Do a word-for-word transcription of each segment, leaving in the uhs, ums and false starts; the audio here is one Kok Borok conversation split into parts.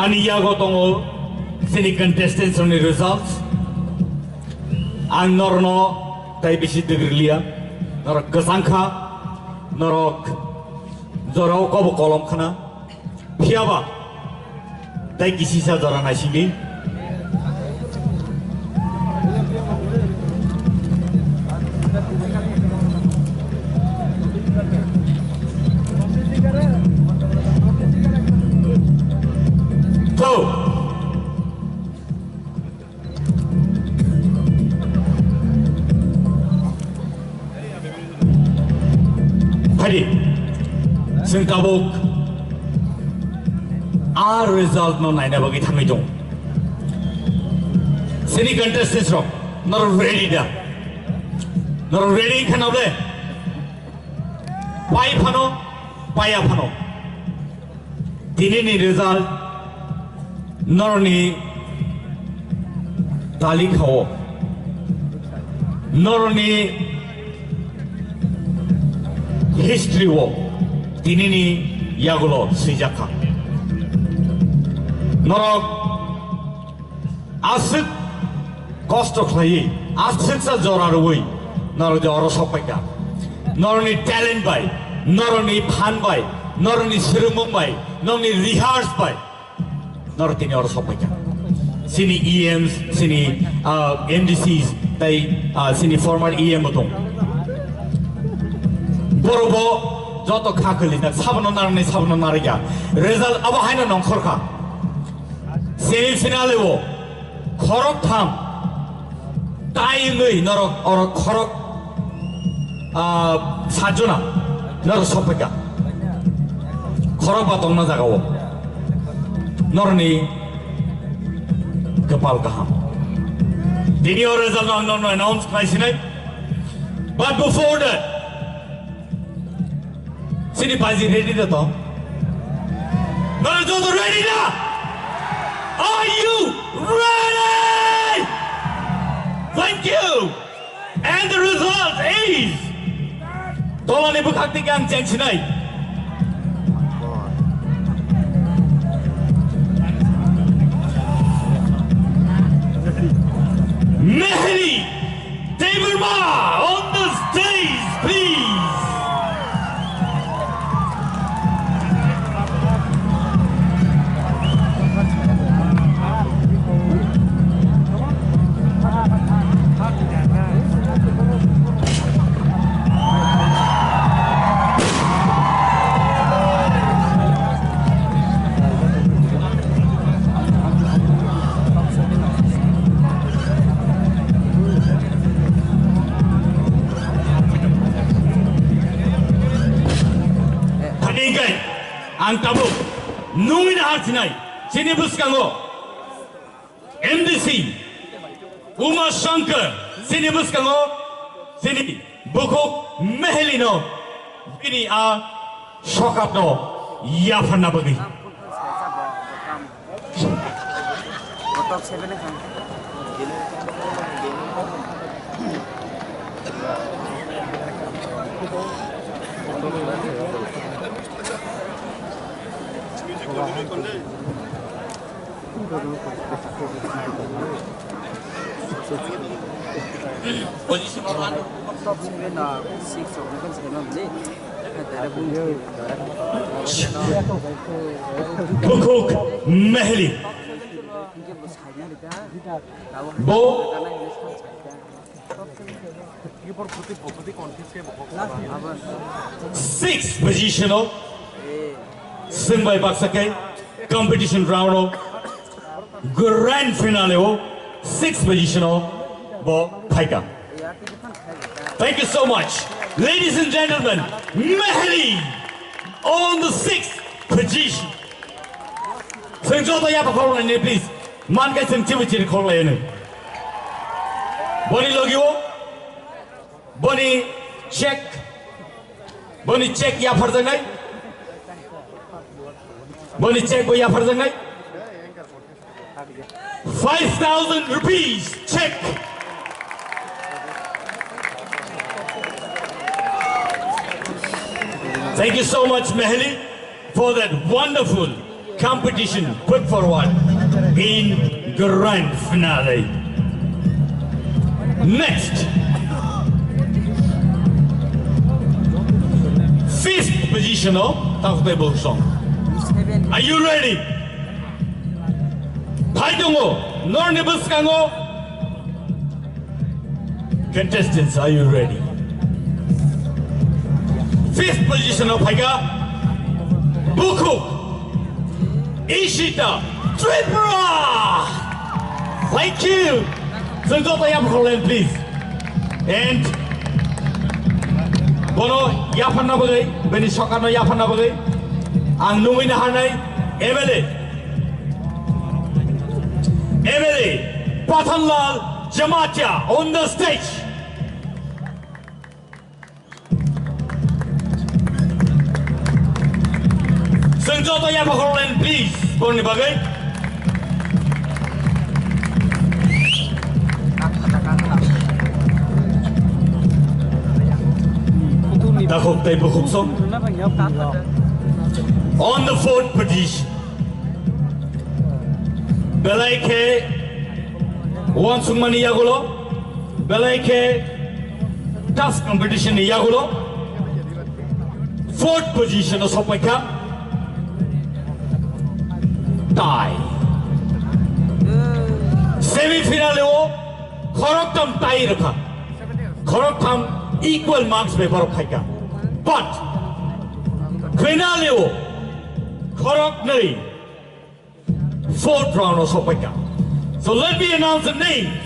Ani yago tongo chini contestants ni results. Ang norno tai bisi degrilia. Norok kwchang kha, norok jorao kobo kolom khna. Phiyaba tai kisisa jora naisingdi. Go! Phaidi, chwng tabuk a result no naina bagwi thangwi tong. Sini contestants rok, norok ready da? Norok ready wngkha na ble? Pai phano, paiya phano. Tinini result norni talikha o, norni history o tinini yagulo swijak kha. Norok aswk kosto khlaiwi, aswksa jora rwui norok je oro sokpaikha. Norokni talent bai, norokni phan bai, norokni swrwngmung bai, norokni rehearse bai norok tini oro sokpaikha. Sini E Ms, sini, ah, M D Cs, tai, ah, sini former E M bo tong. Borok bo joto kha khwlijak, sabono narwknai, sabono narwkya. Result abo haino nongkhor kha. Semi final o khorok tham tai wngwi norok oro khorok, ah, sajona norok sokpaikha. Khorok ba tongna jaga o norni kwpal kaham. Tini o result ang norno announce khlai sinai. But before that, sini baji ready da to? Norok joto ready da? Are you ready? Thank you. And the result is, tolani bwkhak tike ang cheng sinai. Mehli Debbarma on the stage, please. Thani hingkai ang tabuk nungwi na harsinai chini bwskango M D C Uma Shankar chini bwskango chini bukhuk Mehli no bini a sokap no yapharna bagwi. Position one. Top seven, uh, six of the seven, eh? Bukhuk Mehli. Bo six position o swng bai baksa khe competition round o grand finale o six position o bo phaikha. Thank you so much. Ladies and gentlemen, Mehli on the sixth position. Swng joto yapha khoroknai ni, please. Man khe swng chibu chiri khoroknai ni. Boni logi o, boni check, boni check yapharjaknai. Boni check bo yapharjaknai. Five thousand rupees check. Thank you so much, Mehli, for that wonderful Competition put forward in grand finale. Next, fifth position o Takhuk Taibo Khuksong. Are you ready? Phai tongo, norni bwskango. Contestants, are you ready? Fifth position o phaikha Bukhuk Ishita Tripura. Thank you. Chwng joto yapharkha, please. And bono yapharna bagwi, bini sokarno yapharna bagwi ang nungwi naharnai M L A, M L A Pathanlal Jamatia on the stage. Chwng joto yapharkha, please, borni bagwi. Takhuk Taibo Khuksong. On the fourth position. Belai khe uansukmani yagulo, belai khe tough competition ni yagulo fourth position o sokpaikha. Tie. Semi final o khoroktham tie rwkha. Khoroktham equal marks bai borok khaikha. But finale o khoroknwi fourth round o sokpaikha. So let me announce the names.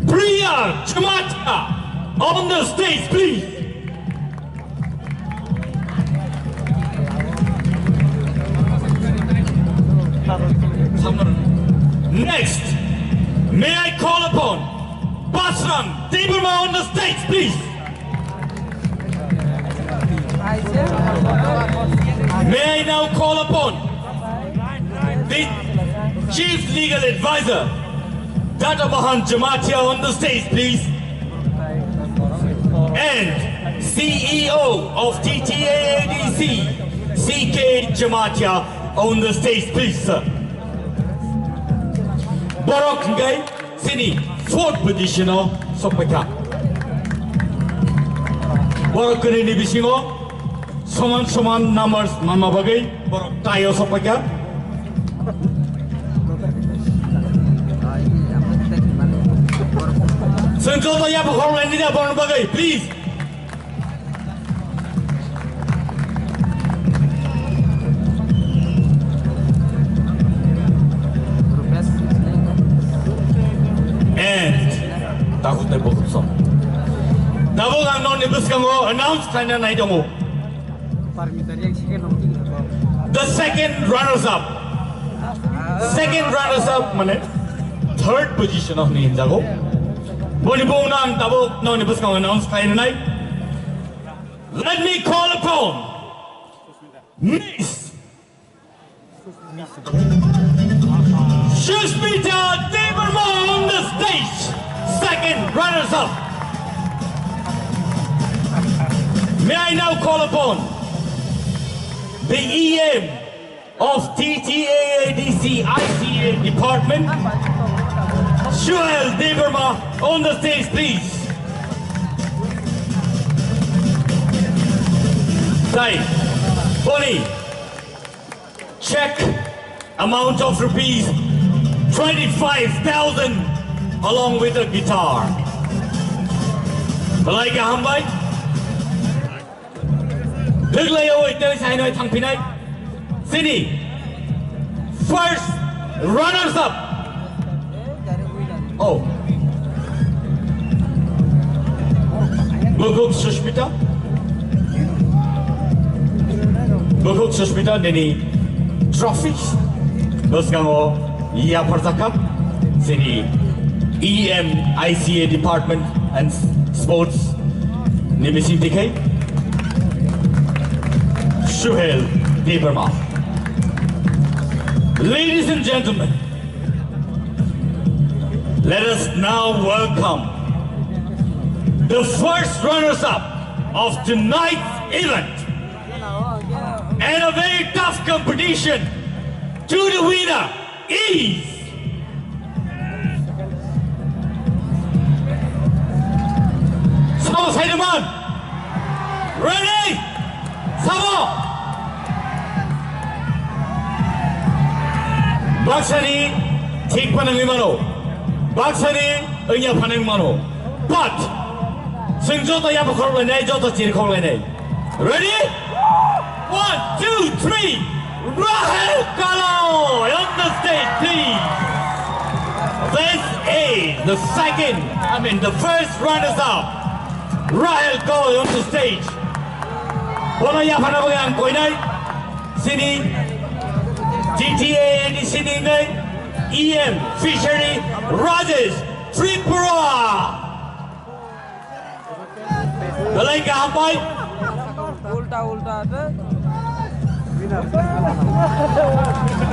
Priya Jamatia on the stage, please. Next, may I call upon Basran Debbarma on the stage, please. May I now call upon the Chief Legal Advisor, Doctor Bahan Jamatia on the stage, please. And C E O of T T A A D C, C K Jamatia on the stage, please, sir. Borok hingkai chini fourth position o sokpaikha. Borok kwnwi ni bisingo soman soman numbers manma bagwi borok tie o sokpaikha. Chwng joto yapharkha, borok lainida borok bagwi, please. And Takhuk Taibo Khuksong. Tabuk ang nokni bwskango announce khlaina nai tongo. The second runners up. Second runners up mane third position o hinwi hinjago. Boni bumungno ang tabuk nokni bwskango announce khlaina nai. Let me call upon Miss Sushmita Debbarma on the stage, second runners-up. May I now call upon the E M of T T A A D C I C A department, Suhel Debbarma, on the stage, please. Sai, boni check amount of rupees twenty-five thousand along with a guitar. Belai kaham bai. Dwglaio oi tei saino thangphinai. Chini first runners up. Oh. Bukhuk Sushmita. Bukhuk Sushmita nini trophy bwskango yapharjakha. Chini E M I C A department and sports ni bising tikhai Suhel Debbarma. Ladies and gentlemen, let us now welcome the first runners-up of tonight's event. And a very tough competition to the winner is Sabo Saidaman. Ready? Sabo. Baksani thik phanangwi mano. Baksani wngya phanangwi mano. But, chwng joto yapha khorok lainai, joto chiri khorok lainai. Ready? One, two, three. Rahel Kalo on the stage, please. This is the second, I mean, the first runners-up. Rahel Kalo on the stage. Bono yaphana bagwi ang koinai. Sini G T A ni sini nai E M Fishery Rajesh Tripura. Belai kaham bai. Ulta, ulta, ada.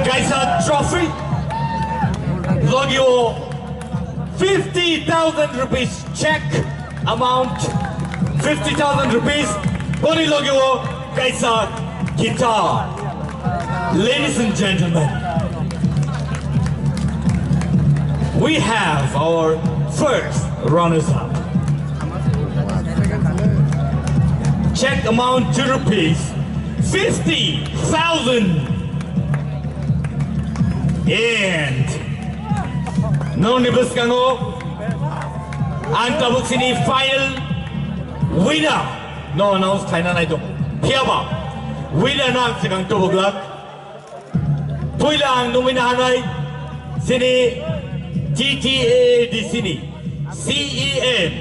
Kaisa trophy. Logio fifty thousand rupees check amount. Fifty thousand rupees. Boni logio kaisa guitar. Ladies and gentlemen, we have our first runners-up. Check amount to rupees fifty thousand. And nongni bwskango ang tabuk sini final winner no announce khlaina nai tongo. Phiyaba winner no ang swkang tubuk glak. Puila ang nungwi nahanai sini T T A A D C ni C E M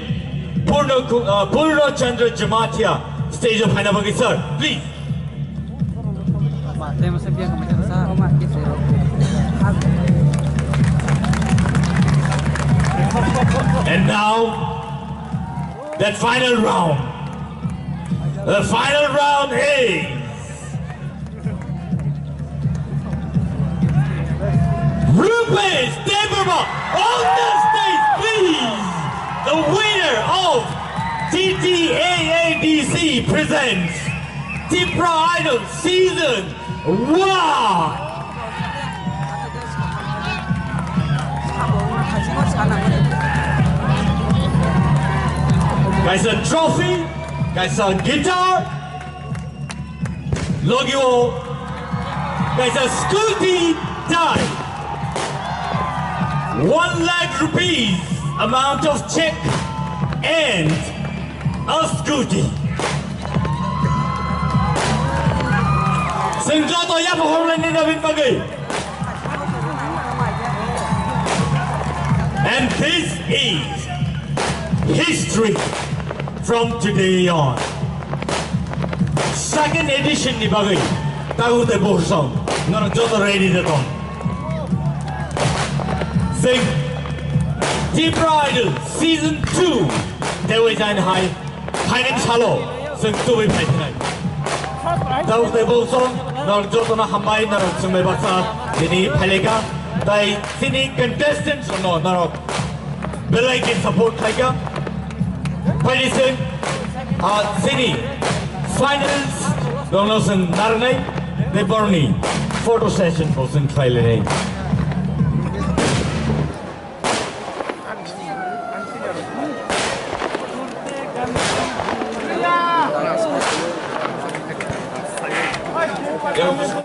Purno Ku-, uh, Purno Chandra Jamatia stage o phaina bagwi, sir, please. And now, that final round. The final round is Rupesh Debbarma on the stage, please. The winner of T T A A D C presents Tipra Idol Season one. Kaisa trophy, kaisa guitar, logio kaisa scooty type, one lakh rupees amount of check and a scooty. Chwng joto yapha horlaini nabin bagwi. And this is history from today on. Second edition ni bagwi tagu tei borsong norok joto ready de tong. Chwng Tipra Idol Season two tei wi jain hai phainai salo chwng tubui phaithinai. Tagu tei borsong norok jotono hambai, norok chwngbai baksa tini phaileka tai chini contestants no norok belai khe support khlaika. Phaidi chwng, ah, chini finals rokno chwng narwknai tei borokni photo session bo chwng khlailainai.